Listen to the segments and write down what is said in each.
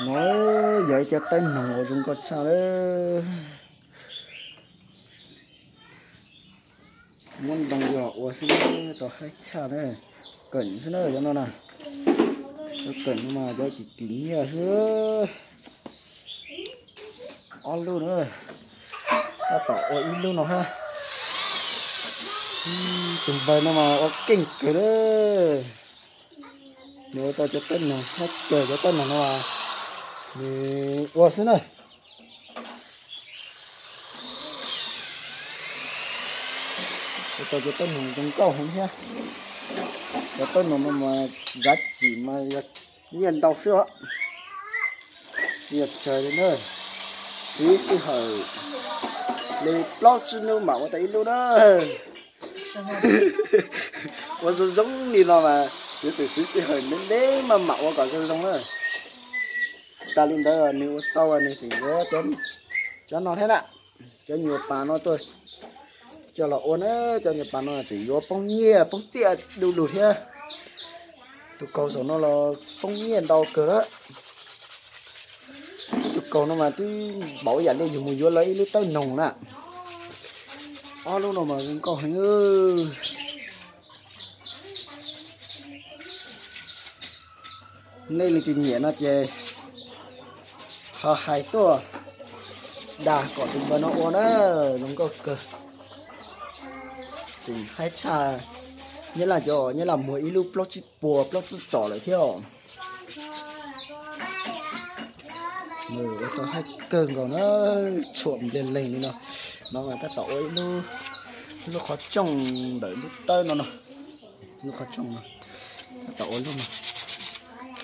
No yog ib cov taub noog uas zoo nkauj tshaj lawm. Muab ntoo los ua xwb tau haib tshaj na. Kawm xwb na cov no na. Cov kawm no mas cov kim kim nyiaj xwb. Ob lub na. Tab tom ua ib lub no hab. Tus npawg no mas ua keej kawg na. Nws ua tau cov taub noog hab, cov taub noog no mas nws ua xwb na. Ua tau cov taub noog zoo nkauj heev thiab. Cov taub noog no mas zav tsim mas yog nyiaj ntau xwb os. Tsis yog tsawg li na. Siv sij hawm li plaub tsib hnub mam ua tau ib lub na. Ua zoo zoo li no mas yuav tsum siv sij hawm ntev ntev mas mam ua kom zoo zoo na. Tsis tas li ntawd nws ua tau nws tseem yuav cov no thiab na. Cov nyuag pas no tuaj coj los ua na, cov nyuag pas no tseem yuav poob nyiaj poob txiaj du lug thiab. Tus kaus saum no los poob nyiaj ntau kawg lawm. Tus kaus no mas twb npaum ib yam li yus mus yuav lawv ib lub taub noog na. Ob lub no mas zoo nkauj heev. Nej leej twg nyiam no ces ho hais tuaj dag kom tus npawg no ua na, zoo nkauj kawg. Tseem haib tshaj Nyab Laj cov, Nyab Laj muag ib lub plaub tsib puas plaub tsib txom lawm thiab os. Ua tau haib kawg nkaus na, tshuam npliag leeg li no. No mas tab tom ua ib lub, lub qhov rooj ntawm lub tawb no no. Lub qhov rooj no tab tom ua lub no.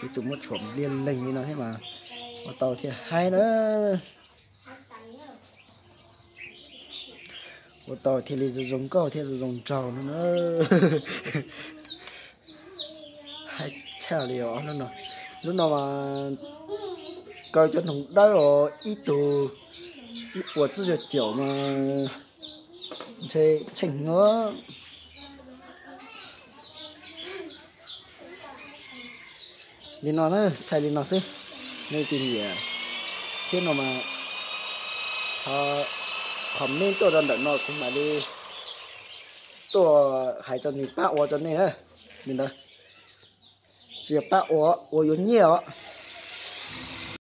Yuav tsum muab tshuam npliag leeg li no thiab mas ua tau thiaj haib na. Ua tau thiaj li zoo zoo nkauj thiab zoo zoo nraug no na. Haib tshaj li os. Lub no mas kaw cov noog dawb os, ib tug ib puas tsib caug caum mas ntshe tsheej no. Li no na, thaij li no xwb. Nej leej twg nyiam thiab no mas ho comment tuaj rau ntawm no kuv mam li tuaj hais rau nws pab ua rau nej na. Li ntawd, tsis yog pab ua, ua yuav nyiaj os.